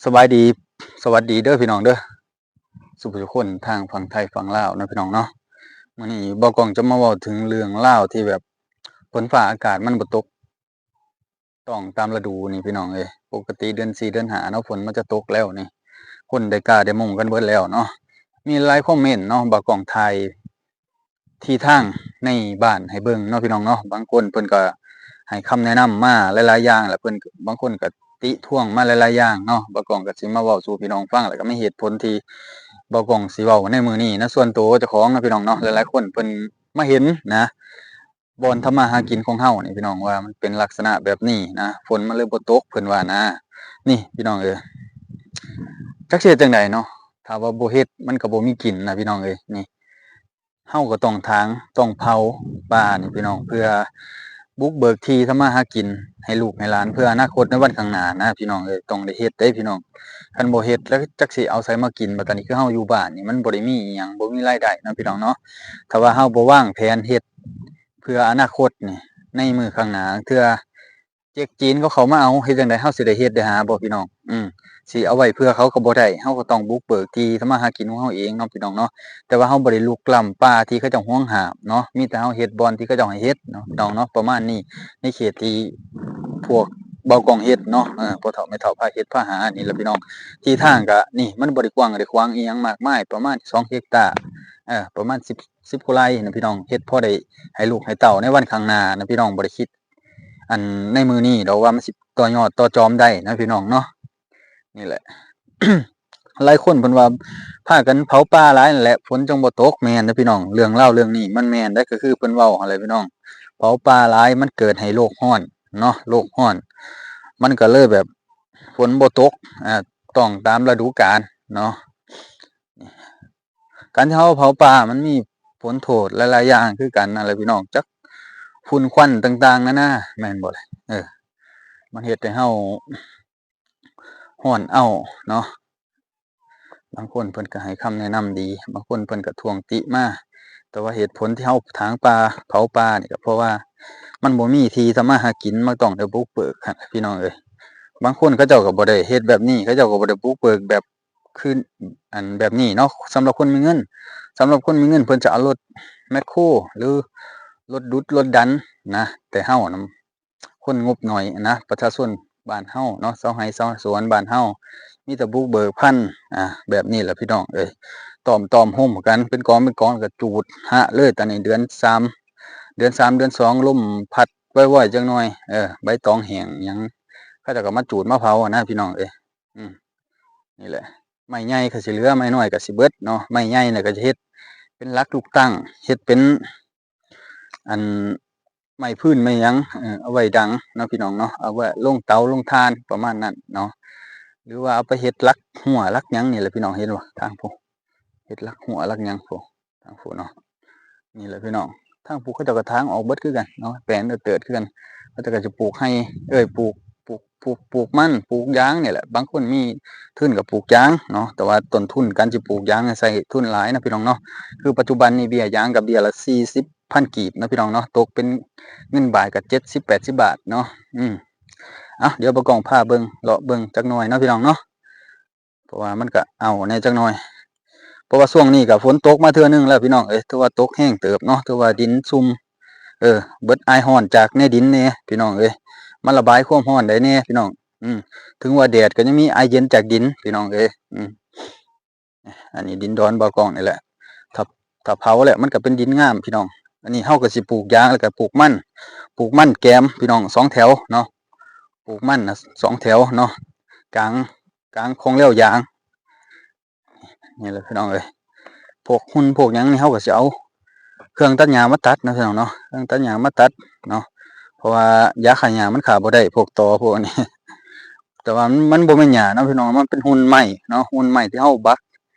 ສະບາຍດີ ສະຫວັດດີເດີພີ່ນ້ອງເດີ ສູ່ຜູ້ທຸກຄົນທາງຝັ່ງໄທຝັ່ງລາວເນາະພີ່ນ້ອງເນາະ. ມື້ນີ້ບ່າວກ້ອງຈະມາເວົ້າເຖິງເລື່ອງລາວທີ່ແບບຝົນຟ້າອາກາດມັນບໍ່ຕົກຕ້ອງຕາມລະດູນີ້ພີ່ນ້ອງເອີຍ. ປົກກະຕິເດືອນສີ່ເດືອນຫ້າເນາະ ຝົນມັນຈະຕົກແລ້ວນີ້ ຄົນໄດ້ກ້າໄດ້ມຸງກັນເບິດແລ້ວເນາະ. ມີຫຼາຍຄອມເມັນເນາະ ບ່າວກ້ອງຖ່າຍ ທີ່ທາງໃນບ້ານໃຫ້ເບິ່ງເນາະພີ່ນ້ອງເນາະ. ບາງຄົນເພິ່ນກໍໃຫ້ຄຳແນະນຳມາຫຼາຍໆຢ່າງ ແລະເພິ່ນ ບາງຄົນກໍຕິທວງມາຫຼາຍໆຢ່າງເນາະ. ບ່າວກ້ອງກໍຊິມາເວົ້າສູ່ພີ່ນ້ອງຟັງ ແລ້ວກໍມີເຫດຜົນທີ່ບ່າວກ້ອງຊິເວົ້າໃນມື້ນີ້ນະ ສ່ວນໂຕເຈົ້າຂອງເນາະພີ່ນ້ອງເນາະ. ຫຼາຍໆຄົນເພິ່ນມາເຫັນນະ ບ່ອນທຳມາຫາກິນຂອງເຮົານີ້ພີ່ນ້ອງ ວ່າມັນເປັນລັກສະນະແບບນີ້ນະ ຝົນມັນເລີຍບໍ່ຕົກ ເພິ່ນວ່ານະ. ນີ້ພີ່ນ້ອງເອີຍ ຈັກຊິເຮັດຈັ່ງໃດເນາະ ຖ້າວ່າບໍ່ເຮັດມັນກໍບໍ່ມີກິນນະພີ່ນ້ອງເອີຍ. ນີ້ ເຮົາກໍຕ້ອງຖາງ ຕ້ອງເຜົາປ່ານີ້ພີ່ນ້ອງ ເພື່ອບຸກເບີກທີ່ທຳມາຫາກິນໃຫ້ລູກໃຫ້ຫຼານ ເພື່ອອະນາຄົດໃນວັນຂ້າງໜ້ານະພີ່ນ້ອງເອີຍ. ຕ້ອງໄດ້ເຮັດເດ້ພີ່ນ້ອງ ຄັນບໍ່ເຮັດແລ້ວຈັກຊິເອົາໃສມາກິນ. ບັດຕອນນີ້ຄືເຮົາຢູ່ບ້ານນີ້ ມັນບໍ່ໄດ້ມີອີ່ຫຍັງ ບໍ່ມີລາຍໄດ້ເນາະພີ່ນ້ອງເນາະ. ຖ້າວ່າເຮົາບໍ່ວາງແຜນເຮັດເພື່ອອະນາຄົດນີ້ ໃນມື້ຂ້າງໜ້າ ເທື່ອ ເຈັກຈີນເຂົາເຂົ້າມາເອົາ ເຮັດຈັ່ງໃດເຮົາຊິໄດ້ເຮັດໄດ້ຫາບໍ່ພີ່ນ້ອງ? ອືມ ຊິເອົາໄວ້ເພື່ອເຂົາກໍບໍ່ໄດ້ ເຮົາກໍຕ້ອງບຸກເບີກທີ່ທຳມາຫາກິນຂອງເຮົາເອງເນາະພີ່ນ້ອງເນາະ. ແຕ່ວ່າເຮົາບໍ່ໄດ້ລຸກລ້ຳປ່າທີ່ເຂົາເຈົ້າຫວງຫ້າມເນາະ ມີແຕ່ເຮົາເຮັດບ່ອນທີ່ເຂົາເຈົ້າໃຫ້ເຮັດເນາະພີ່ນ້ອງເນາະ. ປະມານນີ້ ໃນເຂດທີ່ພວກບ່າວກ້ອງເຮັດເນາະ ເອີ ພໍ່ເຖົ້າແມ່ເຖົ້າພາເຮັດພາຫານີ້ລະພີ່ນ້ອງ. ທີ່ທາງກະນີ້ ມັນບໍ່ໄດ້ກວ້າງໄດ້ຂວາງອີ່ຫຍັງມາກມາຍ ປະມານສອງເຮັກຕາ ເອີ ປະມານສິບ ສິບກວ່າໄຮ່ນະພີ່ນ້ອງ ເຮັດພໍໄດ້ໃຫ້ລູກໃຫ້ເຕົ້າໃນວັນຂ້າງໜ້ານະພີ່ນ້ອງ ບໍ່ໄດ້ຄິດ ອັນໃນມື້ນີ້ດອກວ່າມັນຊິຕໍ່ຍອດຕໍ່ຈອມໄດ້ນະພີ່ນ້ອງເນາະ. ນີ້ແຫຼະ ຫຼາຍຄົນເພິ່ນວ່າພາກັນເຜົາປ່າຫຼາຍນັ້ນແຫຼະ ຝົນຈຶ່ງບໍ່ຕົກ. ແມ່ນເດີພີ່ນ້ອງ ເລື່ອງລາວເລື່ອງນີ້ມັນແມ່ນເດ້ ກໍຄືເພິ່ນເວົ້າຫັ້ນແຫຼະພີ່ນ້ອງ ເຜົາປ່າຫຼາຍມັນເກີດໃຫ້ໂລກຮ້ອນເນາະ ໂລກຮ້ອນ ມັນກໍເລີຍແບບຝົນບໍ່ຕົກ ອາ ຕ້ອງຕາມລະດູການເນາະ. ການທີ່ເຮົາເຜົາປ່າມັນມີຜົນໂທດຫຼາຍໆຢ່າງຄືກັນນັ້ນແຫຼະພີ່ນ້ອງ ຈັກຝຸ່ນຄວັນຕ່າງໆນານາ ແມ່ນບໍ່ລະ? ເອີ ມັນເຮັດໃຫ້ເຮົາຮ້ອນເອົ້າເນາະ. ບາງຄົນເພິ່ນກໍໃຫ້ຄຳແນະນຳດີ ບາງຄົນເພິ່ນກໍທ້ວງຕິມາ ແຕ່ວ່າເຫດຜົນທີ່ເຮົາຖາງປ່າເຜົາປ່ານີ້ ກໍເພາະວ່າມັນບໍ່ມີທີ່ທຳມາຫາກິນ ມັນຕ້ອງໄດ້ບຸກເບີກຫັ້ນແຫຼະພີ່ນ້ອງເອີຍ. ບາງຄົນເຂົາເຈົ້າກໍບໍ່ໄດ້ເຮັດແບບນີ້ ເຂົາເຈົ້າກໍບໍ່ໄດ້ບຸກເບີກແບບ ຄືອັນແບບນີ້ເນາະ ສຳລັບຄົນມີເງິນ ສຳລັບຄົນມີເງິນເພິ່ນຈະເອົາລົດແມັກໂຄ ຫຼື ລົດດຸດລົດດັນນະ ແຕ່ເຮົານຳຄົນງົບໜ້ອຍນະ ປະຊາຊົນບ້ານເຮົາເນາະ ຊາວໄຮ່ຊາວສວນບ້ານເຮົາ ມີແຕ່ບຸກເບີກພັນ ອາ ແບບນີ້ແຫຼະພີ່ນ້ອງເອີຍ. ຕ້ອມໆໂຮມກັນເປັນກອງເປັນກອງ ແລ້ວກໍຈູດຫະເລີຍ. ຕອນນີ້ເດືອນສາມ ເດືອນສາມເດືອນສອງ ລົມພັດ ວອຍໆຈັກໜ່ອຍ ເອີ ໃບຕອງແຫ້ງຫຍັງ ເຂົາເຈົ້າກໍມາຈູດມາເຜົາຫັ້ນນະພີ່ນ້ອງເອີຍ. ອືມ ນີ້ແຫຼະ ໄມ້ໃຫຍ່ກໍຊິເຫຼືອ ໄມ້ນ້ອຍກໍຊິເບິດເນາະ. ໄມ້ໃຫຍ່ນີ້ກໍຈະເຮັດເປັນຫຼັກລູກຕັ້ງ ເຮັດເປັນ ອັນ ໄມ້ຟືນໄມ້ຫຍັງ ເອີ ເອົາໄວ້ດັງເນາະພີ່ນ້ອງເນາະ ເອົາໄວ້ລົງເຕົາລົງຖ່ານປະມານນັ້ນເນາະ ຫຼືວ່າເອົາໄປເຮັດຫຼັກຮົ້ວຫຼັກຫຍັງນີ້ແຫຼະພີ່ນ້ອງ. ເຫັນບໍ່ ທາງພຸ້ນ ເຮັດຫຼັກຮົ້ວຫຼັກຫຍັງພຸ້ນ ທາງພຸ້ນເນາະ. ນີ້ແຫຼະພີ່ນ້ອງ ທາງພຸ້ນເຂົາເຈົ້າກໍຖາງອອກເບິດຄືກັນເນາະ ແປນເຕີດໆຄືກັນ. ເຂົາເຈົ້າກໍຈະປູກໄຮ່ ເອີຍ ປູກ ປູກ ປູກ ປູກມັນ ປູກຢາງນີ້ແຫຼະ. ບາງຄົນມີທຶນກໍປູກຢາງເນາະ ແຕ່ວ່າຕົ້ນທຶນການຊິປູກຢາງໃຊ້ທຶນຫຼາຍນະພີ່ນ້ອງເນາະ. ຄືປັດຈຸບັນນີ້ເບ້ຍຢາງກໍເບ້ຍລະສີ່ສິບພັນກີບນະພີ່ນ້ອງເນາະ ຕົກເປັນເງິນບາດກໍເຈັດສິບແປດສິບບາດເນາະ. ອືມ ເອົາ ດຽວບ່າວກ້ອງພາເບິ່ງ ເລາະເບິ່ງຈັກໜ່ອຍເນາະພີ່ນ້ອງເນາະ. ເພາະວ່າມັນກະເອົາແດ່ຈັກໜ່ອຍ ເພາະວ່າຊ່ວງນີ້ກະຝົນຕົກມາເທື່ອໜຶ່ງແລ້ວພີ່ນ້ອງເອີຍ ຖືວ່າຕົກແຮງເຕີບເນາະ ຖືວ່າດິນຊຸ່ມ ເອີ ເບິດອາຍຮ້ອນຈາກໃນດິນແດ່ພີ່ນ້ອງເອີຍ ມັນລະບາຍຄວາມຮ້ອນໄດ້ແດ່ພີ່ນ້ອງ. ອືມ ເຖິງວ່າແດດກໍຍັງມີອາຍເຢັນຈາກດິນພີ່ນ້ອງເອີຍ. ອືມ ອັນນີ້ດິນດອນບ່າວກ້ອງນີ້ແຫຼະ ຖ້າ ຖ້າເຜົາແລ້ວມັນກໍເປັນດິນງາມພີ່ນ້ອງ. ອັນນີ້ເຮົາກໍຊິປູກຢາງ ແລ້ວກໍປູກມັນ ປູກມັນແກມພີ່ນ້ອງ ສອງແຖວເນາະ ປູກມັນນະ ສອງແຖວເນາະ ກາງ ກາງຂອງແລວຢາງ. ນີ້ແຫຼະພີ່ນ້ອງເອີຍ ພວກຫຸ່ນພວກຫຍັງນີ້ ເຮົາກໍຊິເອົາເຄື່ອງຕັດຫຍ້າມາຕັດເນາະພີ່ນ້ອງເນາະ ເຄື່ອງຕັດຫຍ້າມາຕັດເນາະ ເພາະວ່າຢາຂ້າຫຍ້າມັນຂ້າບໍ່ໄດ້ ພວກຕໍພວກອັນນີ້ ແຕ່ວ່າມັນ ມັນບໍ່ແມ່ນຫຍ້າເນາະພີ່ນ້ອງ ມັນເປັນຫຸ່ນໄມ້ເນາະ ຫຸ່ນໄມ້ທີ່ເຮົາບັກ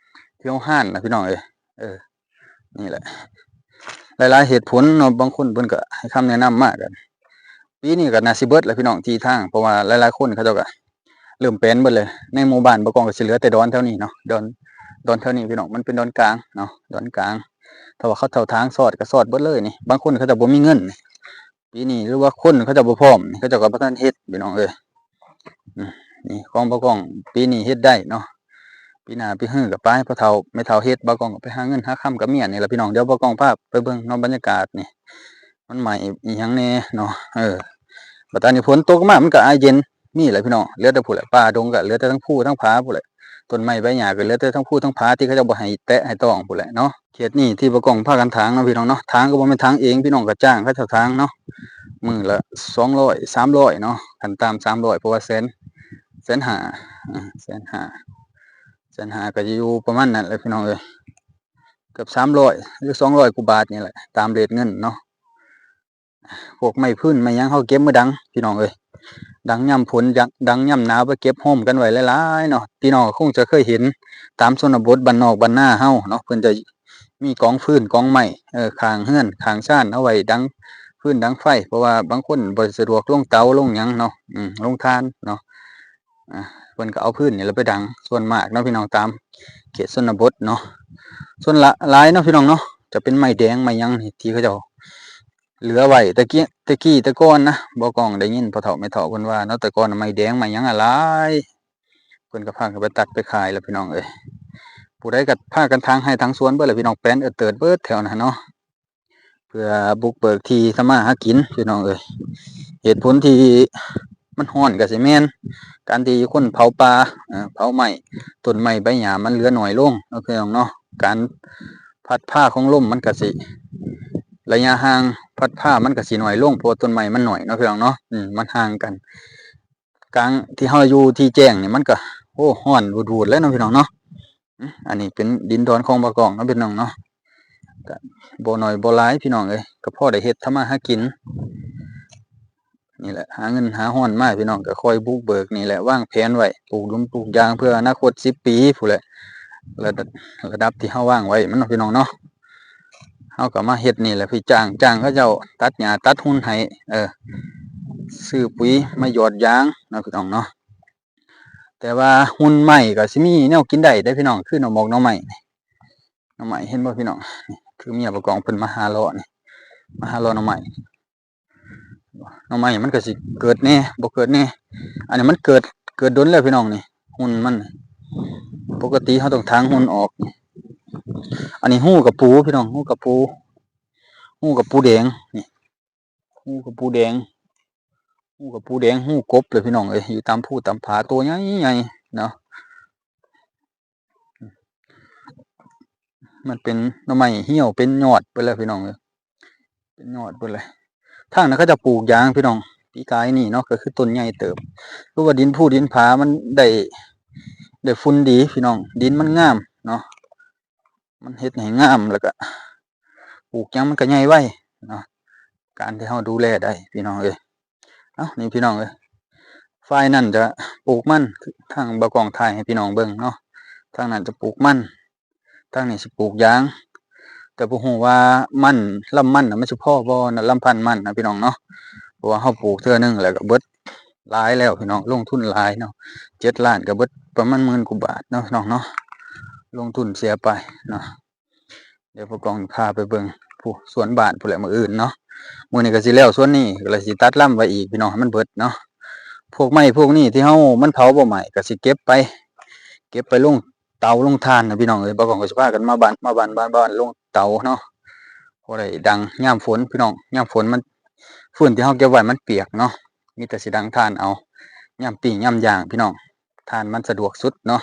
ທີ່ເຮົາຮ່ານນະພີ່ນ້ອງເອີຍ. ເອີ ນີ້ແຫຼະ ຫຼາຍໆເຫດຜົນເນາະ ບາງຄົນເພິ່ນກໍໃຫ້ຄຳແນະນຳມາກັນ. ປີນີ້ກໍໜ້າຊິເບິດແລ້ວພີ່ນ້ອງ ທີ່ທາງ ເພາະວ່າຫຼາຍໆຄົນເຂົາເຈົ້າກໍເລີ່ມແປນເບິດເລີຍ. ໃນໝູ່ບ້ານບ່າວກ້ອງກໍຊິເຫຼືອແຕ່ດອນແຖວນີ້ເນາະ ດອນ ດອນແຖວນີ້ພີ່ນ້ອງ ມັນເປັນດອນກາງເນາະ ດອນກາງ ຖ້າວ່າເຂົາເຈົ້າຖາງຊອດກໍຊອດເບິດເລີຍນີ້. ບາງຄົນເຂົາເຈົ້າບໍ່ມີເງິນນີ້ ປີນີ້ ຫຼືວ່າຄົນເຂົາເຈົ້າບໍ່ພ້ອມນີ້ ເຂົາເຈົ້າກໍບໍ່ທັນເຮັດພີ່ນ້ອງເອີຍ. ອືມ ນີ້ຂອງບ່າວກ້ອງ ປີນີ້ເຮັດໄດ້ເນາະ ປີໜ້າປີຮືກໍໄປ ພໍ່ເຖົ້າແມ່ເຖົ້າເຮັດ ບ່າວກ້ອງກໍໄປຫາເງິນຫາຄຳກັບເມຍນີ້ລະພີ່ນ້ອງ. ດຽວບ່າວກ້ອງພາໄປເບິ່ງເນາະ ບັນຍາກາດນີ້ ມັນໄໝ້ອີ່ຫຍັງແດ່ເນາະ. ເອີ ບັດຕານີ້ຝົນຕົກມາ ມັນກໍອາເຢັນ ມີແຫຼະພີ່ນ້ອງ ເຫຼືອແຕ່ພຸ້ນແຫຼະ ປ່າດົງກໍເຫຼືອແຕ່ທັງພູທັງຜາພຸ້ນແຫຼະ ຕົ້ນໄມ້ໃບຫຍ້າກໍເຫຼືອແຕ່ທັງພູທັງຜາ ທີ່ເຂົາເຈົ້າບໍ່ໃຫ້ແຕະໃຫ້ຕ້ອງພຸ້ນແຫຼະເນາະ. ເຂດນີ້ທີ່ບ່າວກ້ອງພາກັນຖາງເນາະພີ່ນ້ອງເນາະ ຖາງກໍບໍ່ແມ່ນຖາງເອງພີ່ນ້ອງ ກໍຈ້າງເຂົາເຈົ້າຖາງເນາະ ມື້ລະສອງຮ້ອຍ ສາມຮ້ອຍເນາະ ຂັ້ນຕ່ຳສາມຮ້ອຍ ເພາະວ່າແສນ ແສນຫ້າ ອາ ແສນຫ້າ ແສນຫ້າ ກໍຈະຢູ່ປະມານນັ້ນແຫຼະພີ່ນ້ອງເອີຍ ເກືອບສາມຮ້ອຍ ຫຼື ສອງຮ້ອຍກວ່າບາດນີ້ແຫຼະ ຕາມເຣດເງິນເນາະ. ພວກໄມ້ຟືນໄມ້ຫຍັງ ເຮົາເກັບມາດັງພີ່ນ້ອງເອີຍ ດັງຍາມຝົນ ດັງ ດັງຍາມໜາວ ໄປເກັບໂຮມກັນໄວ້ຫຼາຍໆເນາະ. ພີ່ນ້ອງກໍຄົງຈະເຄີຍເຫັນຕາມຊົນນະບົດ ບ້ານນອກບ້ານນາເຮົາເນາະ ເພິ່ນຈະມີກອງຟືນກອງໄມ້ ເອີ ຂ້າງເຮືອນຂ້າງຊານ ເອົາໄວ້ດັງຟືນດັງໄຟ ເພາະວ່າບາງຄົນບໍ່ສະດວກລົງເຕົາລົງຫຍັງເນາະ ອືມ ລົງຖ່ານເນາະ ອາ ເພິ່ນກໍເອົາຟືນນີ້ລະໄປດັງ ສ່ວນມາກເນາະພີ່ນ້ອງ ຕາມເຂດຊົນນະບົດເນາະ. ສ່ວນຫຼາ- ຫຼາຍເນາະພີ່ນ້ອງເນາະ ຈະເປັນໄມ້ແດງໄມ້ຫຍັງນີ້ ທີ່ເຂົາເຈົ້າເຫຼືອໄວ້ ແຕ່ກີ້ ແຕ່ກີ້ແຕ່ກ່ອນນະ ບ່າວກ້ອງໄດ້ຍິນພໍ່ເຖົ້າແມ່ເຖົ້າເພິ່ນວ່າເນາະ ແຕ່ກ່ອນໄມ້ແດງໄມ້ຫຍັງອະຫຼາຍ ເພິ່ນກໍພາກັນໄປຕັດໄປຂາຍລະພີ່ນ້ອງເອີຍ. ຜູ້ໃດກໍພາກັນຖາງໄຮ່ຖາງສວນເບິດລະພີ່ນ້ອງ ແປນເອີດເຕີດເບິດແຖວນັ້ນເນາະ ເພື່ອບຸກເບີກທີ່ທຳມາຫາກິນພີ່ນ້ອງເອີຍ. ເຫດຜົນທີ່ມັນຮ້ອນກໍຊິແມ່ນການທີ່ຄົນເຜົາປ່າ ເອີ ເຜົາໄມ້ ຕົ້ນໄມ້ໃບຫຍ້າມັນເຫຼືອໜ້ອຍລົງເນາະພີ່ນ້ອງເນາະ ການພັດພາຂອງລົມມັນກໍຊິ ໄລຍະຫ່າງພັດພາມັນກໍຊິໜ້ອຍລົງ ເພາະວ່າຕົ້ນໄມ້ມັນໜ້ອຍເນາະພີ່ນ້ອງເນາະ ອືມ ມັນຫ່າງກັນ. ກາງທີ່ເຮົາຢູ່ທີ່ແຈ້ງນີ້ມັນກໍ ໂອ້ ຮ້ອນວູດໆເລີຍເນາະພີ່ນ້ອງເນາະ. ອືມ ອັນນີ້ເປັນດິນດອນຂອງບ່າວກ້ອງເນາະພີ່ນ້ອງເນາະ ກໍບໍ່ໜ້ອຍບໍ່ຫຼາຍພີ່ນ້ອງເອີຍ ກໍພໍໄດ້ເຮັດທຳມາຫາກິນນີ້ແຫຼະ ຫາເງິນຫາຮອນມາພີ່ນ້ອງ ກໍຄ່ອຍບຸກເບີກນີ້ແຫຼະ ວາງແຜນໄວ້ ປູກດຸນປູກຢາງເພື່ອອະນາຄົດສິບປີພຸ້ນແຫຼະ ລະດັບ ລະດັບທີ່ເຮົາວາງໄວ້ມັນເນາະພີ່ນ້ອງເນາະ. ເຮົາກໍມາເຮັດນີ້ແຫຼະພີ່ ຈ້າງ ຈ້າງເຂົາເຈົ້າຕັດຫຍ້າຕັດຮຸ່ນໃຫ້ ເອີ ຊື້ປຸຍມາຢອດຢາງເນາະພີ່ນ້ອງເນາະ. ແຕ່ວ່າຮຸ່ນໄມ້ກໍຊິມີແນວກິນໄດ້ເດ້ພີ່ນ້ອງ ຄືໜໍ່ໝອກໜໍ່ໄມ້ ໜໍ່ໄມ້ເຫັນບໍ່ພີ່ນ້ອງ ຄືເມຍບ່າວກ້ອງເພິ່ນມາຫາເລາະນີ້ ມາຫາເລາະໜໍ່ໄມ້ ໜໍ່ໄມ້ມັນກໍຊິເກີດແດ່ບໍ່ເກີດແດ່ ອັນນີ້ມັນເກີດ ເກີດດົນແລ້ວພີ່ນ້ອງນີ້ ຮຸ່ນມັນ ປົກກະຕິເຮົາຕ້ອງຖາງຮຸ່ນອອກ. ອັນນີ້ຮູກະປູພີ່ນ້ອງ ຮູກະປູ ຮູກະປູແດງນີ້ ຮູກະປູແດງ ຮູກະປູແດງ ຮູກົບເລີຍພີ່ນ້ອງເອີຍ ຢູ່ຕາມພູຕາມຜາ ໂຕໃຫຍ່ໆເນາະ. ມັນເປັນໜໍ່ໄມ້ຫ່ຽວ ເປັນຍອດເບິດແລ້ວພີ່ນ້ອງເອີຍ ເປັນຍອດເບິດເລີຍ. ທາງນັ້ນເຂົາເຈົ້າປູກຢາງພີ່ນ້ອງ ປີກາຍນີ້ເນາະ ກໍຄືຕົ້ນໃຫຍ່ເຕີບ ຄືວ່າດິນພູດິນຜາມັນໄດ້ ໄດ້ຝຸ່ນດີພີ່ນ້ອງ ດິນມັນງາມເນາະ ມັນເຮັດໃຫ້ງາມ ແລ້ວກະປູກຫຍັງມັນກະໃຫຍ່ໄວເນາະ ການທີ່ເຮົາດູແລໄດ້ພີ່ນ້ອງເອີຍ. ເອົ້າ ນີ້ພີ່ນ້ອງເອີຍ ຝ່າຍນັ້ນຈະປູກມັນ ທາງບ່າວກ້ອງຖ່າຍໃຫ້ພີ່ນ້ອງເບິ່ງເນາະ ທາງນັ້ນຈະປູກມັນ ທາງນີ້ຊິປູກຢາງ ແຕ່ບໍ່ຮູ້ວ່າມັນ ລຳມັນນະ ມັນຊິພໍບໍ່ນະ ລຳພັນມັນນະພີ່ນ້ອງເນາະ ເພາະວ່າເຮົາປູກເທື່ອໜຶ່ງແລ້ວກໍເບິດຫຼາຍແລ້ວພີ່ນ້ອງ ລົງທຶນຫຼາຍເນາະ ເຈັດລ້ານກໍເບິດປະມານໝື່ນກວ່າບາດເນາະພີ່ນ້ອງເນາະ ລົງທຶນເສຍໄປເນາະ. ດຽວບ່າວກ້ອງພາໄປເບິ່ງ ຜູ້ ສວນບ້ານພຸ້ນແຫຼະມື້ອື່ນເນາະ ມື້ນີ້ກໍຊິແລ້ວສວນນີ້ ກໍເລີຍຊິຕັດລຳໄວ້ອີກພີ່ນ້ອງ ໃຫ້ມັນເບິດເນາະ. ພວກໄມ້ພວກນີ້ທີ່ເຮົາ ມັນເຜົາບໍ່ໄໝ້ ກໍຊິເກັບໄປ ເກັບໄປລົງເຕົາລົງຖ່ານນະພີ່ນ້ອງເອີຍ ບ່າວກ້ອງກໍຊິພາກັນມາບ້ານ ມາບ້ານ ບ້ານ ບ້ານ ລົງເຕົາເນາະ ພໍໄດ້ດັງຍາມຝົນພີ່ນ້ອງ ຍາມຝົນມັນ ຟືນທີ່ເຮົາເກັບໄວ້ມັນປຽກເນາະ ມີແຕ່ຊິດັງຖ່ານເອົາ ຍາມປີ້ງຍາມຍ່າງພີ່ນ້ອງ ຖ່ານມັນສະດວກສຸດເນາະ.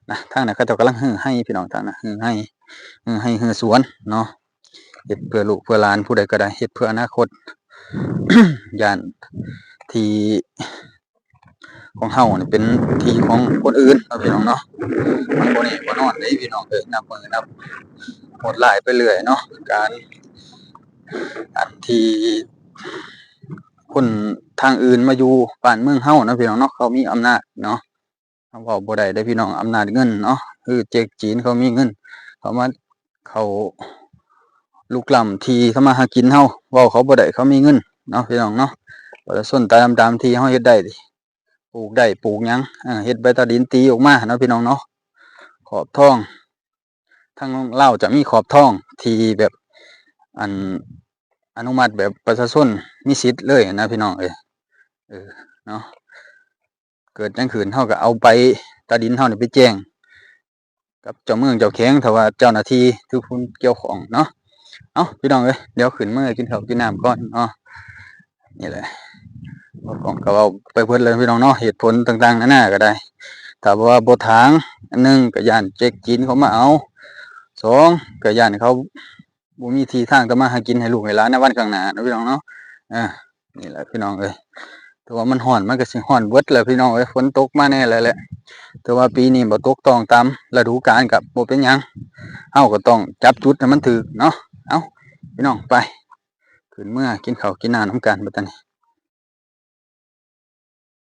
ນະ ທາງນັ້ນເຂົາເຈົ້າກຳລັງຮື້ໄຮ່ພີ່ນ້ອງ ທາງນັ້ນຮື້ໄຮ່ ຮື້ໄຮ່ຮື້ສວນເນາະ ເຮັດເພື່ອລູກເພື່ອຫຼານ ຜູ້ໃດກໍໄດ້ ເຮັດເພື່ອອະນາຄົດ ຢ້ານທີ່ຂອງເຮົານີ້ເປັນທີ່ຂອງຄົນອື່ນເນາະ ພີ່ນ້ອງເນາະ ມັນບໍ່ແນ່ບໍ່ນອນເດ້ພີ່ນ້ອງເອີຍ ນັບມື້ນັບໂຫດຮ້າຍໄປເລື້ອຍເນາະ ການ ອັນທີ່ຄົນທາງອື່ນມາຢູ່ບ້ານເມືອງເຮົາເນາະ ພີ່ນ້ອງເນາະ ເຂົາມີອຳນາດເນາະ ເຮົາເວົ້າບໍ່ໄດ້ເດ້ພີ່ນ້ອງ ອຳນາດເງິນເນາະ ຄືເຈັກຈີນເຂົາມີເງິນ ເຂົາມາ ເຂົາລຸກລ້ຳທີ່ທຳມາຫາກິນເຮົາ ເວົ້າເຂົາບໍ່ໄດ້ ເຂົາມີເງິນເນາະ ພີ່ນ້ອງເນາະ ປະຊາຊົນຕາມ ຕາມທີ່ເຮົາເຮັດໄດ້ ປູກໄດ້ ປູກຫຍັງ ເຮັດໃບຕາດິນຕີອອກມາເນາະ ພີ່ນ້ອງເນາະ ຂອບທອງ ທາງລາວຈະມີຂອບທອງທີ່ແບບ ອັນ ອະນຸມັດແບບປະຊາຊົນມີສິດເລີຍນະ ພີ່ນ້ອງເອີຍ ເອີ ເນາະ. ເກີດຫຍັງຂຶ້ນ ເຮົາກໍເອົາໃບຕາດິນເຮົານີ້ໄປແຈ້ງກັບເຈົ້າເມືອງເຈົ້າແຂວງ ຖ້າວ່າເຈົ້າໜ້າທີ່ຖືກຜູ້ກ່ຽວຂ້ອງເນາະ. ເອົ້າ ພີ່ນ້ອງເອີຍ ດຽວຂຶ້ນເມືອກິນເຂົ້າກິນນ້ຳກ່ອນເນາະ. ນີ້ແຫຼະ ບ່າວກ້ອງກໍເວົ້າໄປເບິດແລ້ວພີ່ນ້ອງເນາະ ເຫດຜົນຕ່າງໆນານາກໍໄດ້ ຖ້າວ່າບໍ່ຖາງ ອັນໜຶ່ງກໍຢ້ານເຈັກຈີນເຂົາມາເອົາ ສອງກໍຢ້ານເຂົາບໍ່ມີທີ່ທາງທຳມາຫາກິນໃຫ້ລູກໃຫ້ຫຼານໃນວັນຂ້າງໜ້າເນາະ ພີ່ນ້ອງເນາະ. ເອີ ນີ້ແຫຼະພີ່ນ້ອງເອີຍ ແຕ່ວ່າມັນຮ້ອນ ມັນກໍຊິຮ້ອນເບິດແຫຼະພີ່ນ້ອງເອີຍ ຝົນຕົກມາແດ່ແລ້ວແຫຼະ ແຕ່ວ່າປີນີ້ບໍ່ຕົກຕ້ອງຕາມລະດູການກໍບໍ່ເປັນຫຍັງ ເຮົາກໍຕ້ອງຈັບຈຸດໃຫ້ມັນຖືກເນາະ. ເອົ້າ ພີ່ນ້ອງ ໄປ ຂຶ້ນເມືອກິນເຂົ້າກິນນ້ຳນຳກັນບັດນີ້.